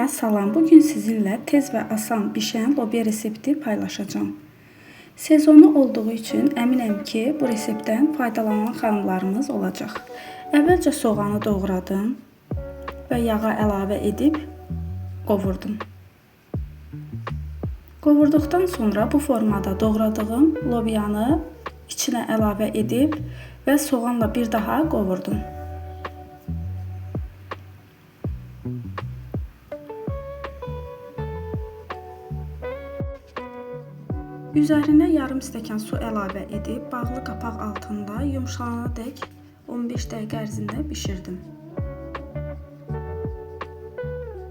Hamıya salam. Bugün sizinlə tez və asan bişən lobya resepti paylaşacağam. Sezonu olduğu üçün əminəm ki, bu reseptdən faydalanan xanımlarımız olacaq. Əvvəlcə soğanı doğradım və yağa əlavə edib qovurdum. Qovurduqdan sonra bu formada doğradığım lobyanı içinə əlavə edib və soğanla bir daha qovurdum. Üzərinə yarım stəkan su əlavə edib bağlı qapaq altında yumşalana dək 15 dəqiqə ərzində bişirdim.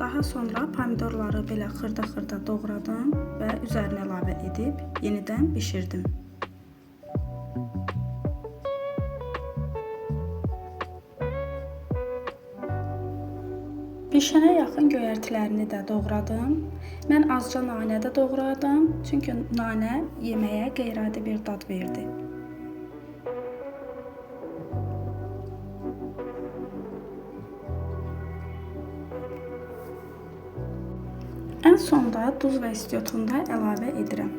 Daha sonra pomidorları belə xırda-xırda doğradım və üzərinə əlavə edib yenidən bişirdim. Bişənə yaxın göyərtilərini də doğradım. Mən azca nanə də doğradım, çünki nanə yeməyə qeyri-adi bir dad verdi. Ən sonda duz və istiotunu da əlavə edirəm.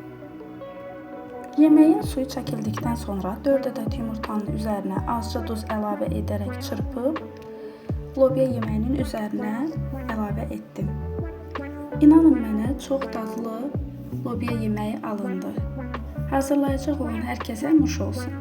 Yeməyin suyu çəkildikdən sonra 4 ədəd yumurtanın üzərinə azca duz əlavə edərək çırpıb lobya yeməyinin üzərinə əlavə etdim. İnanın mənə çox dadlı lobya yeməyi alındı. Hazırlayacaq olan hər kəsə nuş olsun.